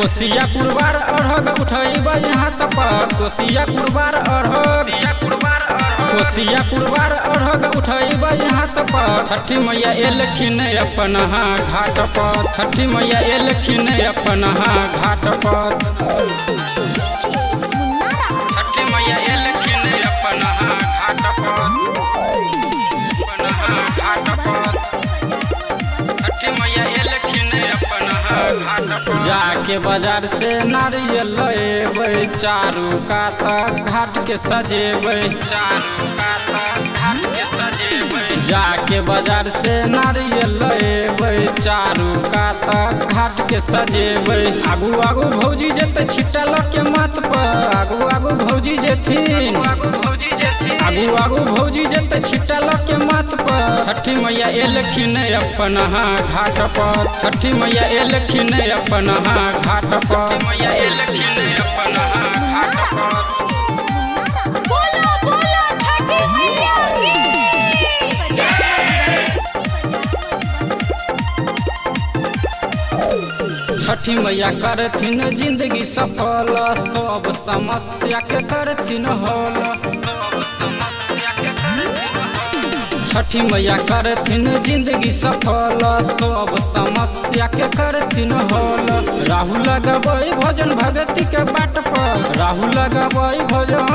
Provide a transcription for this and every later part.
कोसिया कुरबार अरहग उठैबै हाथ पर। कोसिया कुरबार अरहग, कोसिया कुरबार अरहग उठैबै हाथ पर। छठी मैया एलखिन अपन घाट पर। छठी मैया एलखिन अपन घाट पर। मुन्ना राज। छठी मैया एलखिन अपन घाट पर, अपन घाट पर। छठी मैया एलखिन अपन घाट पर। जाके बाजार से नारियल लेबै, चारू कात घाट के सजेबै, चारू कात घाट के सजेबै। जाके बाजार से नारियल लेबै, चारू कात घाट के सजेबै। आगू आगू भौजी जेतै छिट्टा लऽ के माथ पर। आगू आगू भौजी जेथिन, आगू भौजी जेथिन, आगू आगू भौजी जेतै छिट्टा लऽ के माथ पर। छठी मैया एलखिन अपन घाट पर। छठी मैया एलखिन अपन घाट पर। मैया एलखिन अपन घाट पर। बोलो बोलो छठी मैया की। छठी मैया करथिन जिंदगी सफल, सब समस्या के करथिन हल, सब समस्या के करथिन हल। छठी मैया करथिन जिंदगी सफल, सब समस्या के करथिन हल। राहुल लगबै भजन भगती के बाट पर। राहुल लगबै भजन,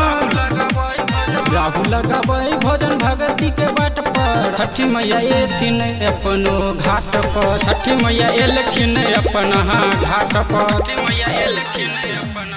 राहुल लगबै भजन भगती के बाट पर। छठी मैया एथिन अपनो घाट पर। छठी मैया एलखिन अपन घाट पर। छठी मैया एलखिन अपन